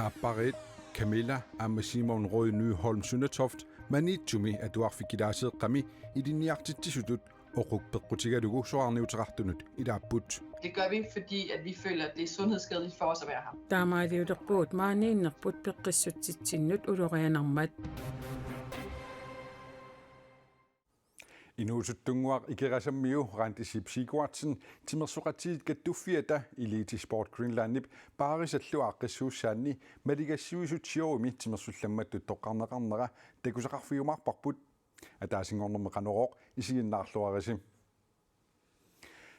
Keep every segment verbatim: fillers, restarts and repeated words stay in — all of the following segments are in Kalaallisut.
Appariit Camilla aamma Simon Røde Nyholm Søndertoft Maniitsumi atuarfik kilaaseeqqami ilinniartitsisutut oquk peqqutigalugu soraarniuteqartunut ilaapput. Det gør vi, fordi at vi føler, at det er sundhedsskadeligt for os at være her. Taamaaliulerpugut maaniinnerput peqqissutsitsinnut ulorianarmat. Inuusuttunnguaq Ikerasammiu Randi Sip Sigurdsen timersoqatigiit kattuffiata Elite Sport Greenlandip paarisallu aaqqissuussaanni maligassiuisut Sioumi timersullammattut toqqarneqarnera takusaqarfigiumaarparput. Ataasinngornermi Qanorooq, isiginnaarluarisi.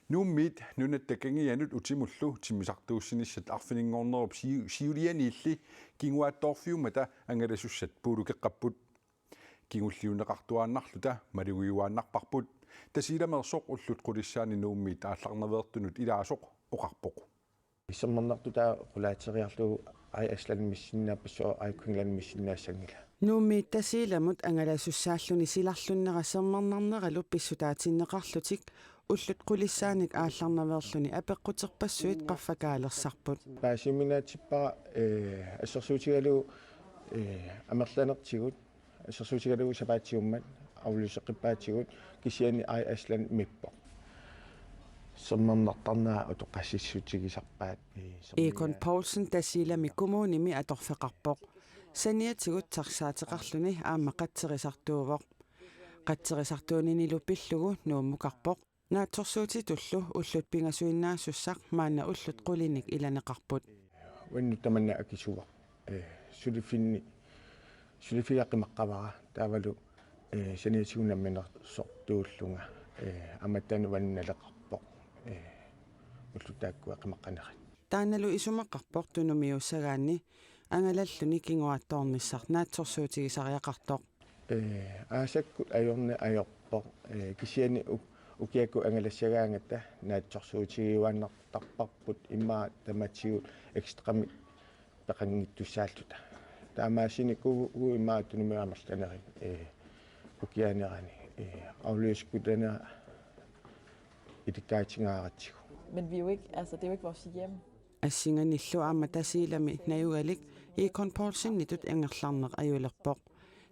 Nuummiit nunatta kangianut utimullu timmisartuussinissat arfininngornerup siu-, siulianiilli kinguaattoorfiummata angalasussat puulukeqqapput. Kingulliunneqartuaannarluta malugiuaannarparput, Tasiilameersoq ullut qulissaanni Nuummiit aallarnaveertunut ilaasoq oqarpoq. Sermernertut taava qulaateriarlugu Air Island missinnaapassuit Air Greenland missinnaassanngilaq. Nuummiit Tasiilamut angalasussaallutik silarlunnera sermernarneralu pissutaatinneqarlutik ullut qulissaannik aallarnaveerluni apeqquterpassuit qaffakaalersarput. Paasiuminaatsippara, eh, assersuutigalugu, eh, amerlanertigut, assersuutigalugu sapaatiummat, aflyseqqippaatigut, kisianni Air Island mippoq. Sermernartarnera utoqqassissutigisarpaat, eh, sermernartarnera. Egon Poulsen Tasiilami kommunimi atorfeqarpoq. Saniatigut taxaateqarluni aamma qatserisartuuvoq. Qatserisartuuninilu pillugu Nuummukarpoq. Naatsorsuutitullu ullut pingasuinnaasussaq maanna ullut qulinik ilaneqarput. Uannut tamanna akisuuvoq. Eh, suliffimmi, suliffiga qimaqqavara taavalu, eh, saniatigut namminersortuullunga, eh, aamma taanna uannut naleqarpoq, eh, ullut taakkua qimaqqanerat. Taannalu isumaqarpoq tunumiussagaanni angalalluni kinguaattoornissaq naatsorsuutigisariaqartoq. Eh, aasakkut ajorneq ajorpoq, eh, kisianni uk-, ukiakkut angalassagaangatta naatsorsuutigiuaannartarparput immaqa tamatigut ekstrami peqanngittussaalluta. Taamaassinikuuvugut immaqa tunumiut amerlanerit, eh, ukiaanerani, eh, aflyseqqutanera ilikkagaatingaaratsigu. Men vi er jo ikke, altså det er jo ikke vores hjem. Assinganillu aamma Tasiilami najugalik Egon Poulsenitut angerlarneq ajulerpoq.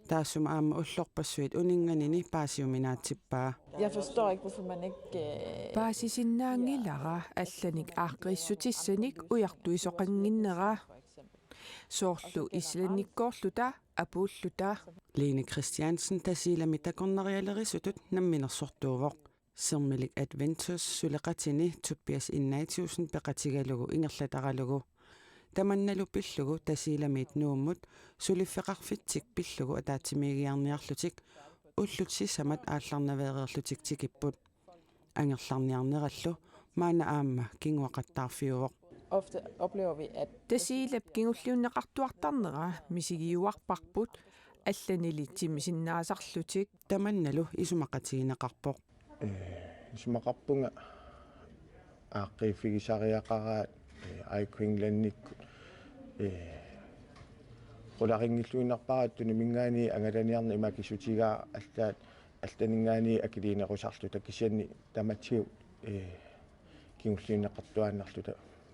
Taassuma aamma ullorpassuit uninnganini paasiuminaatsippaa. Jeg forstår ikke, hvorfor man ikke, øh, Paasisinnaanngilara allanik aaqqiissutissanik ujartuisoqannginnera. Soorlu islandikkoorluta apuulluta. Line Christiansen Tasiilami takornarialerisutut namminersortuuvoq. Sermilik Adventures suleqatini Tobias Ignatiussen peqatigalugu ingerlataralugu. Tamannalu pillugu Tasiilamiit Nuummut suliffeqarfitsik pillugu ataatsimiigiarniarlutik ullut sisamat aallarnaveereerlutik tikipput. Angerlarniarnerallu maanna aamma kinguaqattaarfiuvoq. Ofte oplever vi, at Tasiilap kingulliunneqartuartarnera misigiuarparput allanili timmisinnaasarlutik. Tamannalu isumaqatigineqarpoq. Eh, isumaqarpunga aaqqiiffigisariaqaraat, eh, Air Greenlandikkut, eh, qularinngilluinnarpara tunumininngaanniit angalaniarneq ima akisutigaara allaat allaninngaanniit akiliinerusarluta kisianni tamatigut, eh, kingulliunneqartuaannarluta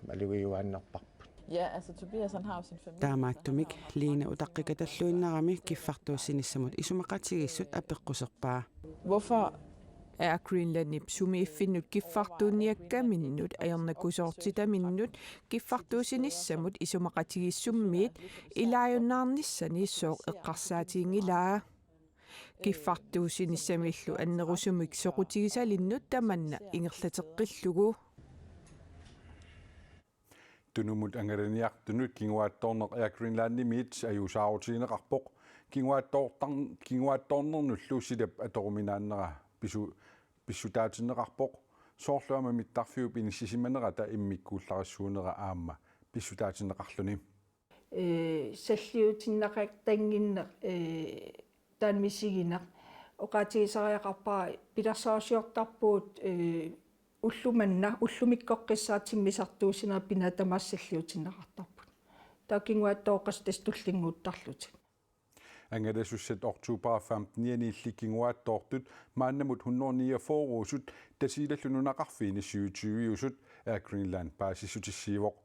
malugiuaannarparput. Ja, altså Tobias, han har jo sin familie. Taamaattumik Line utaqqikatalluinnarami kiffartuussinissamut isumaqatigiissut apeqquserpaa. Hvorfor Air Greenlandip sumiiffinnut kiffartuunniakkaminnut ajornakusoortitaminnut kiffartuussinissamut isumaqatigiissummiit ilaajunnaarnissani sooq eqqarsaatiginngilaa? Kiffartuussinissamillu annerusumik soqutigisalinnut tamanna ingerlateqqillugu. Tunumut angalaniartunut kinguaattoorneq Air Greenlandimiit ajuusaarutigineqarpoq. Kinguaattoortar-, kinguaattoornernullu silap atoruminaannera pisu-, pissutaatinneqarpoq. Soorlu aamma mittarfiup inissisimanerata immikkuullarissuunera aamma pissutaatinneqarluni. Eh, salliutinnaqattannginneq, eh, taanna misigineq. Oqaatigisariaqarpara pilersaarusiortarpugut, eh, ulloq manna, ullumikkoqqissaaq timmisartuussineq pinaa tamaasa salliutinnaqartarput. Taava kinguaattooqqassut tassa tullinnguuttarlutik. Angalasussat oktober femtenianiilli kinguaattoortut maannamut hundrede niogfyrreusut Tasiilallu nunaqarfiini syvogtyveusut Air Greenland paasissutissiivoq.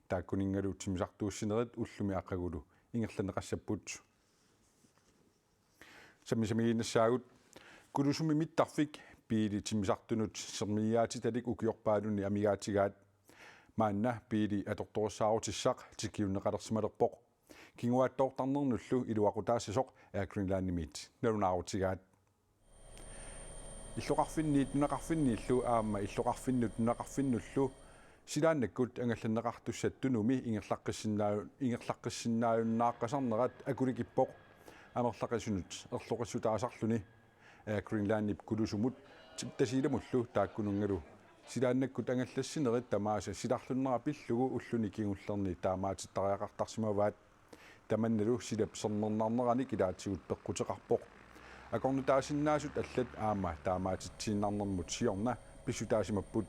Taakkuninngalu timmisartuussinerit ullumi aqagulu ingerlanneqassapput. Sammisamiinnassaagut. Kulusummi mittarfik biili timmisartunut sermigiaatitalik ukiorpaalunni amigaatigaat. Maanna biili atortorissaarutissaq tikiunneqalersimalerpoq. Kinguaattoortarnernullu iluaqutaassasoq Air Greenlandimiit nalunaarutigaat. Illoqarfinniit nunaqarfinniillu aamma illoqarfinnut nunaqarfinnullu silaannakkut angallanneqartussat Tunumi ingerlaqqissinnaa-, ingerlaqqissinnaajunnaaqqasarnerat akulikippoq amerlaqisunut erloqissutaasarluni. Air Greenlandip Kulusumut Ti-, Tasiilamullu taakkununngalu silaannakkut angallassinerit tamaasa silarlunnera pillugu ulluni kingullerni taamaatittariaqartarsimavaat. Tamannalu silap sermernarnerani ilaatigut peqquteqarpoq. Akornutaasinnaasut allat aamma taamaatitsiinnarnermut siorna pissutaasimapput.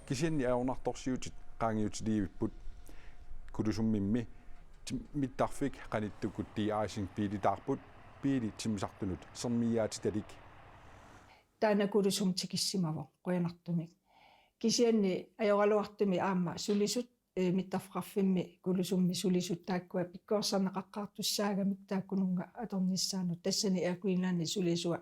Kisianni ajornartorsiutit qaangiutiliivipput. Kulusummimmi tim-, mittarfik qanittukkut de-icing biilitaarput, biili timmisartunut sermigiaatitalik. Taanna Kulusummi tikissimavoq qujanartumik. Kisianni ajoraluartumik aamma sulisut, eh, mittarfeqarfimmi Kulusummi sulisut taakkua pikkorissarneqaqqaartussaagamik taakkununnga atornissaannut, tassani Air Greenlandip sulisua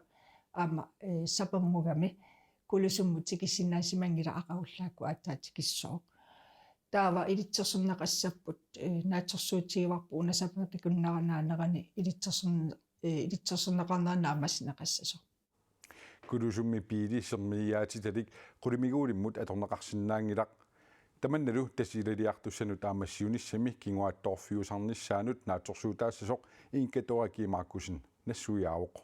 aamma, eh, sapermugami Kulusummut tikissinnaasimanngilaq aqagullaakkut aatsaat tikissooq. Taava ilitsersorneqassapput, eh, naatsorsuutigivarput una sapertakunnera naanerani ilitsersorn-, eh, ilitsersorneqarnera naammassineqassasoq. Kulusummi biili sermigiaatitalik qulimiguulimmut atorneqarsinnaanngilaq. Tamannalu Tasiilaliartussanut aamma siunissami kinguaattoorfiusarnissaanut naatsorsuutaassasoq Ingatoriaq Markussen nassuiaavoq.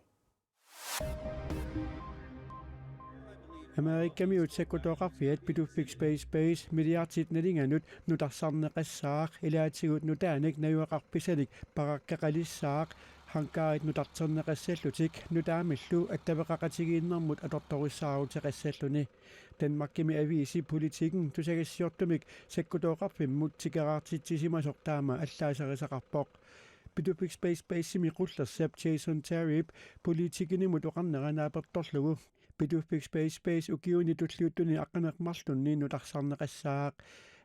Amerikamiut sakkutooqarfiat Pituffik Space Base milliardit nalinganut nutarsarneqassaaq, ilaatigut nutaanik najugaqarpisalik paraqqeqalissaaq, hangarit nutarterneqassallutik nutaamillu attaveqaqatigiinnermut atortorissaaruteqassalluni. Danmarkimi aviisi Politiken tusagassiortumik sakkutooqarfimmut tikeraartitsisimasoq taama allaaserisaqarpoq. Pituffik Space Basemi qullersap Jason Terryp Politikenimut oqarnera naapertorlugu: Pituffik Space Base ukiuni tulliuttuni aqqaneq-marlunni nutarsarneqassaaq.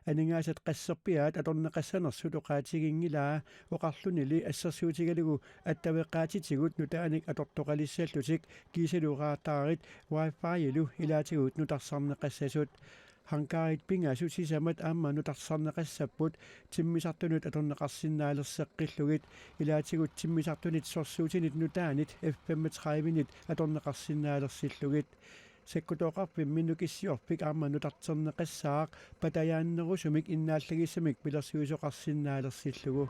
Aningaasat qasserpiaat atorneqassanersut oqaatiginngilaa, oqarlunili assersuutigalugu attaveqaatitigut nutaanik atortoqalissallutik kiisalu radarit Wi-Fi-ilu ilaatigut nutarsarneqassasut. Hangarit pingasut sisamat aamma nutarsarneqassapput timmisartunut atorneqarsinnaalerseqqillugit, ilaatigut timmisartunit sorsuutinit nutaanit F femogtredive-nit atorneqarsinnaalersillugit. Sakkutooqarfimmi Nukissiorfik aamma nutarterneqassaaq patajaannerusumik innaallagissamik pilersuisoqarsinnaalersillugu.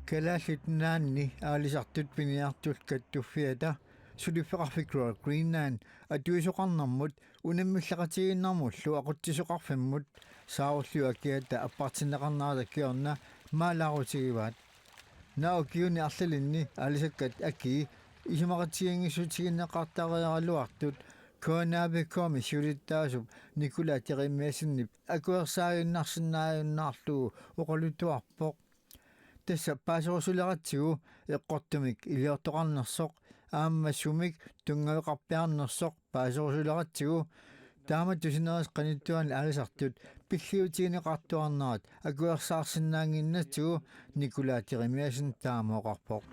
Kalaallit Nunaanni aalisartut piniartut kattuffiata suliffeqarfik Royal Greenland atuisoqarnermut unammilleqatigiinnermullu aqutsisoqarfimmut saarulliup akiata appartinneqarnerata kingorna maalaarutigivaat. Naak ukiuni arlalinni aalisakkat akii isumaqatigiinngissutigineqartariaraluartut K N A P K-mi siulittaasup Nikolaj Jeremiassenip akuersaaginnarsinnaajunnaarlugu oqaluttuarpoq. Tassa paaserusuleratsigu eqqortumik iliortoqarnersoq aamma sumik tunngaveqarpiarnersoq paaserusuleratsigu, taamatut sinerissap qanittuani aalisartut pilliutigineqartuarnerat akuersaarsinnaannginnatsigu Nikolaj Jeremiassen taama oqarpoq.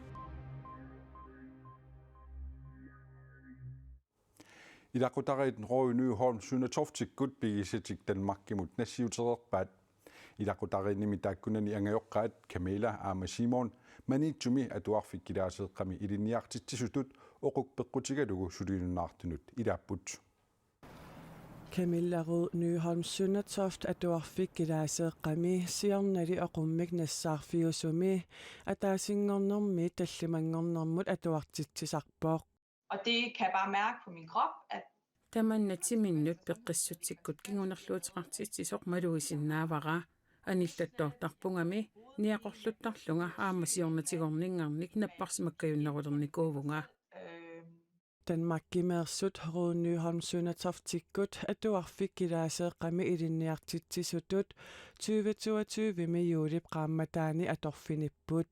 Ilaqutariit Roy Nyholm Sundtoftikkut pigisatik Danmarkimut nassiutereerpaat. Ilaqutariinnimi taakkunani angajoqqaat Camilla aamma Simon Maniitsumi Atuarfik Kilaaseeqqami ilinniartitsisutut oquk peqqutigalugu suliunnaartunut ilaapput. Camilla Roy Nyholm Sundtoft Atuarfik Kilaaseeqqami siornali oqummik nassaarfiusumi ataasinngornermi tallimanngornermut atuartitsisarpoq. Og det kan jeg bare mærke på min krop, at Tamanna timinnut peqqissutsikkut kingunerluuteqartitsisoq malugisinnaavara. Anillattoortarpungami niaqorluttarlunga aamma siornatigorninngarnik napparsimakkajunnerulernikuuvunga. Øh, Danmarkimeersut Roy Nyholm Sundtoftikkut Atuarfik Kilaaseeqqami ilinniartitsisutut tyve toogtyve-mi juulip qaammataani atorfinipput.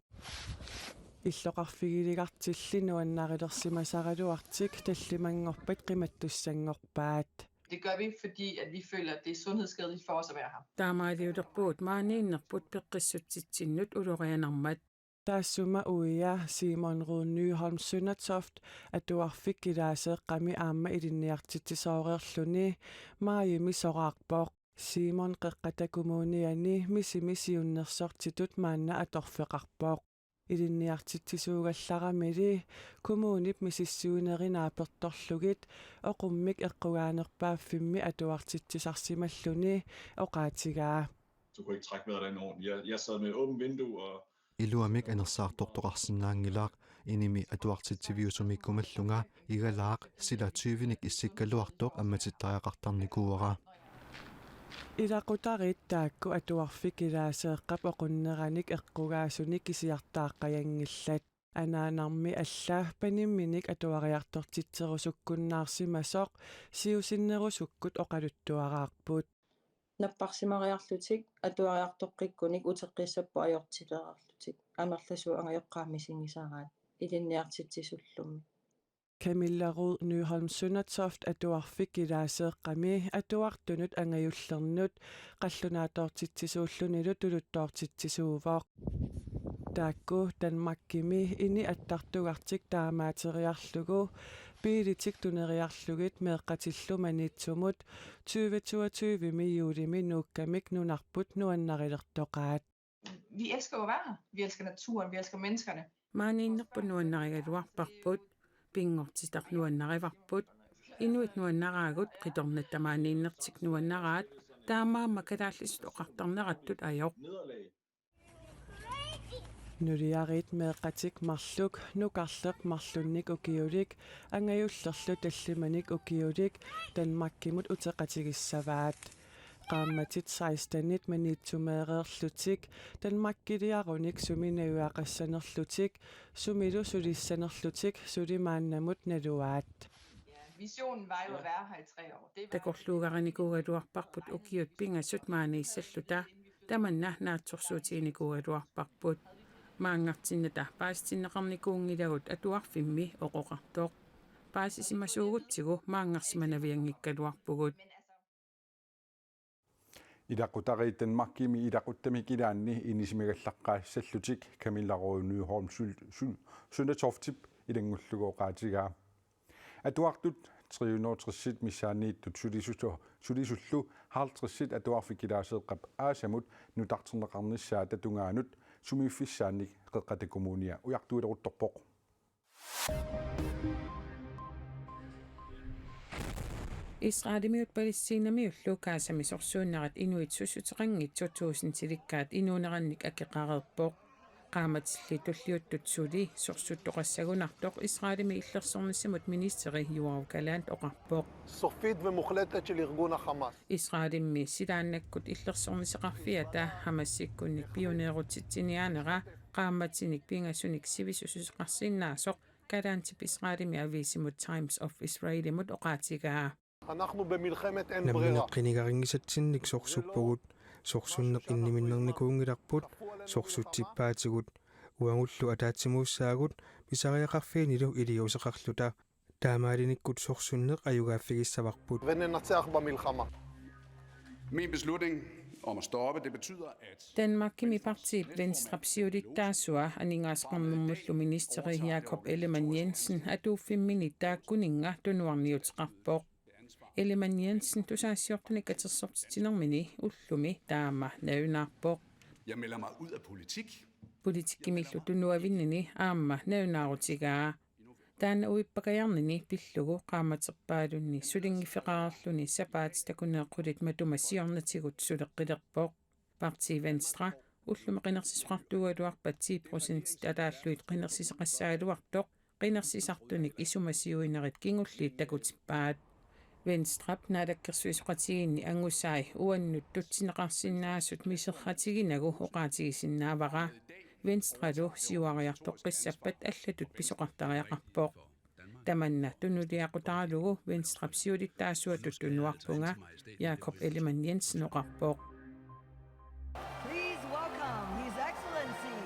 Illoqarfigiligartilli nuannarilersimasaraluartik tallimanngorpat qimattussanngorpaat. Det gør vi, fordi at vi føler, at det er sundhedsskadeligt for os at være her. Taamaaliulerpugut maaniinnerput peqqissutsitsinnut ulorianarmat. Taassuma uia Simon Rud Nyholm Søndertoft atuarfik Kilaaseeqqami aamma ilinniartitsisooreerluni maajimi soraarpoq. Simon Qeqqata Kommuniani Misimi siunnersortitut maanna atorfeqarpoq. Ilinniartitsisuugallaramili kommunip misissuineri naapertorlugit oqummik eqqugaanerpaaffimmi atuartitsisarsimalluni oqaatigaa. Du kunne ikke trække vejret ind ordentligt. Jeg, jeg sad med åbent vindue og Iluamik anersaartortoqarsinnaanngilaq, inimi atuartitsiviusumikkumallunga igalaaq sila tyvenik issikkaluartoq ammatittariaqartarnikuuara. Ilaqutariit taakku atuarfik Kilaaseeqqap oqunneranik eqqugaasunik kisiartaaqqajanngillat. Anaanarmi alla panimminik atuariartortitserusukkunnaarsimasoq siusinnerusukkut oqaluttuaraarput. Napparsimariarlutik atuariartoqqikkunik uteqqissapput ajortilereerlutik. Amerlasuut angajoqqaat misigisaraat ilinniartitsisullumi. Camilla Rud Nyholm Søndertoft atuarfik Kilaaseeqqami atuartunut angajullernut qallunaatoortitsisuullunilu tuluttoortitsisuuvoq. Taakku Danmarkimi ini attartugartik taamaateriarlugu biilitik tuneriarlugit meeqqatillu Maniitsumut tyve toogtyve-mi juulimi nuukkamik nunarput nuannarilertoqaat. Vi elsker jo at være her. Vi elsker naturen, vi elsker menneskerne. Maaniinnerput nuannarigaluarparput, pinngortitaq nuannarivarput, inuit nuannaraagut, qitornatta maaniinnertik nuannaraat, taamaammat kalaallisut oqartarnerattut ajoq. Nuliariit meeqqatik marluk, nukarleq marlunnik ukiulik, angajullerlu tallimanik ukiulik Danmarkimut uteqatigissavaat. Qaammatit sekstenit Maniitsumeereerlutik, Danmarkiliarunik sumi najugaqassanerlutik, sumilu sulissanerlutik, suli maannamut naluaat. Visionen var jo at være her i tre år. Det var Takorluugarinikuugaluarparput ukiut pingasut maaniissalluta, tamanna naatsorsuutiginikuugaluarparput. Maanngartinnata paasitinneqarnikuunngilagut atuarfimmi oqoqartoq. Paasisimasuugutsigu maanngarsimanavianngikkaluarpugut. Ilaqutariit Danmarkimi ilaquttamik ilaanni inisimagallaqqaassallutik Camilla Rode Nyholm Søl-, Søl-, Søndertoftip ilanngullugu oqaatigaa. Atuartut tre hundrede og tres missaanniittut sulisusu-, sulisullu halvtreds atuarfik Kilaaseeqqap aasamut nutarterneqarnissaata tungaanut sumiiffissaannik Qeqqata Kommunia ujartuileruttorpoq. Israelimiut Palæstinamiullu Gazami sorsuunnerat inuit sussuteqanngitsut tuusintilikkaat inuunerannik akeqareerpoq. Qaammatilli tulliuttut suli sorsuttoqassagunartoq Israelimi illersornissamut ministeri Yoav Gallant oqarpoq. סופית ומוחלטת של ארגון החמאס. Israelimi silaannakkut illersornisaqarfiata Hamasikkunnik pioneerutitsiniaanera qaammatinik pingasunik sivisussuseqarsinnaasoq Gallantip Israelimi aviisimut Times of Israelimut oqaatigaa. אנחנו במלחמת אין ברירה. Nammineq qinigarinngitsatsinnik sorsuppugut, sorsunneq inniminernikuunngilarput, sorsutsippaatigut, uagullu ataatsimuussaagut, pisariaqarfiinilu iliuuseqarluta. Taamaalinikkut sorsunneq ajugaaffigissavarput. וננצח במלחמה. Min beslutning om at stoppe, det betyder, at Danmarkimi partiip Venstrep siulittaasua aningaasaqarnermullu ministeri Jakob Ellemann-Jensen atuuffimmini taakkuninnga tunuarniuteqarpoq. Ellemann-Jensen tusagassiortunik katersortitsinermini ullumi taama nalunaarpoq. Jeg melder mig ud af politik. Politikkimillu tunuavinnini aamma nalunaarutigaa. Taanna uippakajarnini pillugu qaammaterpaalunni sulinngiffeqareerluni sapaatip takuneeqqulit matuma siornatigut suleqqilerpoq. Partii Venstre ullumi qinersisoqartuugaluarpat ti procentit ataallugit qinersisaqassagaluartoq, qinersisartunik isumasiuinerit kingulliit takutippaat. Venstrep naalakkersuisoqatigiinni angusai uannut tutsinneqarsinnaasut miserratiginagu oqaatigisinnaavara. Venstrelu siuariartoqqissappat allatut pisoqartariaqarpoq. Tamanna tunuliaqutaralugu Venstrep siulittaasuatut tunuarpunga, Jakob Ellemann-Jensen oqarpoq. Please welcome His Excellency.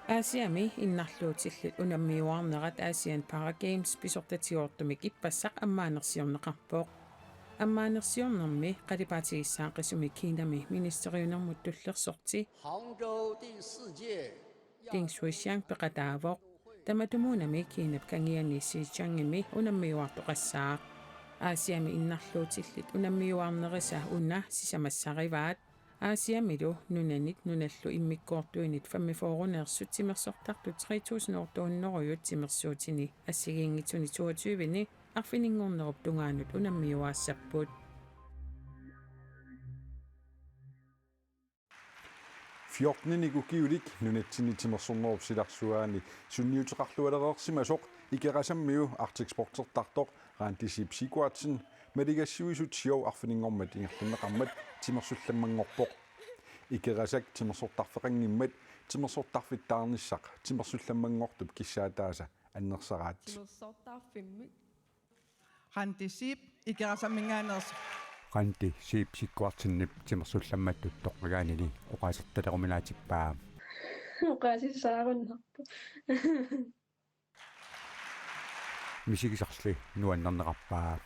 Aasiami innarluutillit unammiuaarnerat Asian Para Games pisortatigoortumik ippassaq ammaanersiorneqarpoq. Ammaanersiornermi qalipaatigissaaqqisumik Kinami ministeriunermut tullersorti 杭州第四届 Ding Xuexiang peqataavoq. Tamatumuunami Kinap kangiani Zhejiangimi unammiuartoqassaaq. Aasiami innarluutillit unammiuarnerisa una sisamassarivaat. Aasiamilu nunanit nunallu immikkoortuinit femogfyrreneersut timersortartut tre tusind otte hundrede timersuutini assigiinngitsuni toogtyveni arfininngornerup tungaanut unammiuaassapput. Fjorteninik ukiulik nunatsinni timersornerup silarsuaani sunniuteqarlualereersimasoq Ikerasammiu Arctic Sportertartoq Randi Zeeb Sigurdsen maligassiuisut siorarfininngormat ingerlanneqarmat timersullammanngorpoq. Ikerasak timersortarfeqanngimmat timersortarfittaarnissaq timersullammanngortup kissaataasa annersaraat. Timersortarfimmi Randi Zeeb Ikerasamminngaanneersoq. Randi Zeeb Sigurdsenip timersullammattut toqqagaanini oqaasertaleruminaatsippaa. Oqaasissaarunnarpoq. Misigisarli nuannerneqarpaa.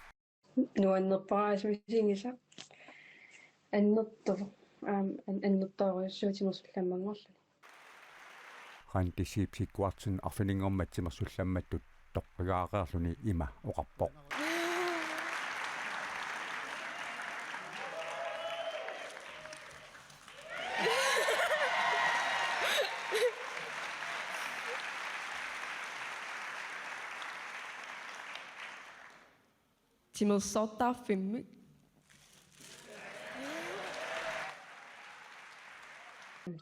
Nuannerpara misigisaq. Annertuvoq. Aam, an-, annertoorujussuuvoq timersullammanngorluni. Randi Zeeb Sigurdsen arfininngormat timersullammattut toqqagaareerluni ima oqarpoq. Timersortarfimmi.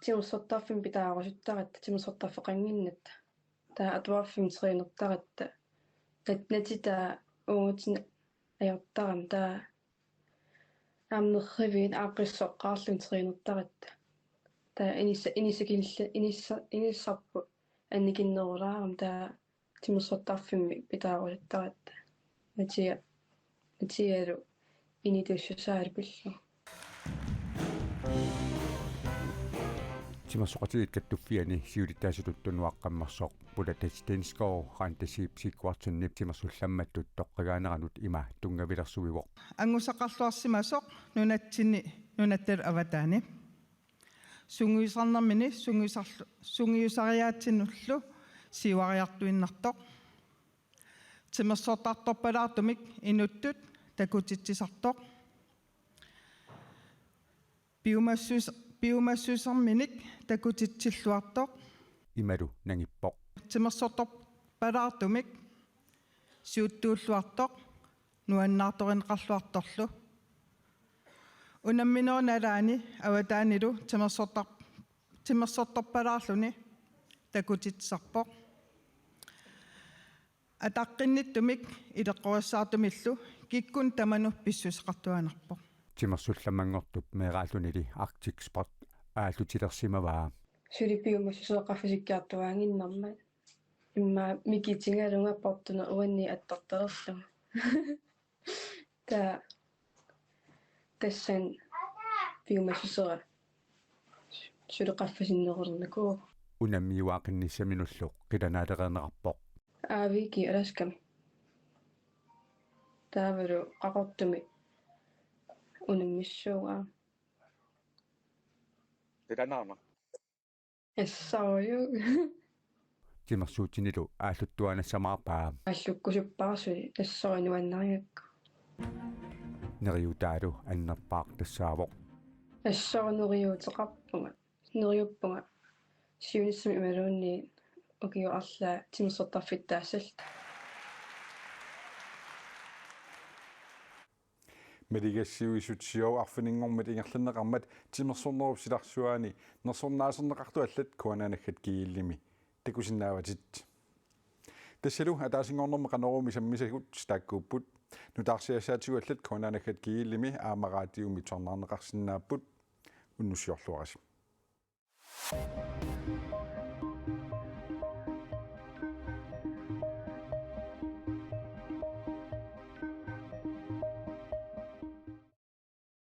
Timersortarfimmi pitaarusuttaratta, timersortarfeqannginnatta. Taava atuarfimmi trænertaratta. Nat-, natitaa uungatsinnut ajortarami, taava aamma nerriviit aaqqissoqqaarlugit trænertaratta. Taava inissa-, inissakinilla-, inissa-, inissarput annikinnerulaarami, taava timersortarfimmi pitaarusuttaratta. Natia-, natialu inituussusaalu pillugu. Timersoqatigiit Kattuffianni siulittaasutut tunuaqqammersoq Buddha Tech Stenskov Randi Zeeb Sigurdsenip timersullammattut toqqagaaneranut ima tunngavilersuivoq. Angusaqarluarsimasoq nunatsinni nunattalu avataani. Sungiusarnermini sungiusarlu-, sungiusariaatsinullu siuariartuinnartoq. Timersortartorpalaartumik inuttut takutitsisartoq. Piumassus-, piumassuserminik takutitsilluartoq. Imalu nangippoq. Timersortorpalaartumik siuttuulluartoq, nuannaartorineqarluartorlu. Unamminerup nalaani avataanilu timersortar-, timersortorpalaarluni takutitsisarpoq. Ataqqinnittumik ileqqorissaartumillu kikkunnut tamanut pissuseqartuaannarpoq. Timersullammanngortup meeraallunili Arctic Sport aallutilersimavaa. Suli piumassuseq qaffasikkiartuaannginnarmat. Immaqa mikitigalunga portuneq uannit attortalerlunga. Taava tassani piumassusera suli qaffasinnerulernikuuvoq. Unammiuaaqinnissaminullu qilanaalereerneqarpoq. Aaviiki Alaskami. Taavalu Qaqortumi unammissuugaa. Qilanaarma. Assorujuk. Timersuutinilu aalluttuaannassamaarpaa. Aallukkusuppaasui assorujuk nuannarigakku. Neriutaalu annerpaaq tassaavoq. Assorujuk neriuuteqarpunga. Neriuppunga. Siunissami imaluunniit ukioq arlaat timersortarfittaassalluta. Maligassiuisut siorarfininngormat ingerlanneqarmat timersornerup silarsuaani nersornaaserneqartut allat K N R naggat G L-imi takusinnaavatit. Tassalu ataasinngornermi Qanorooq sammisagut taakkuupput. Nutaarsiassaatigut allat K N R naggat G L-imi aamma raatiumi tusarnaarneqarsinnaapput. Unnussiorluarisi.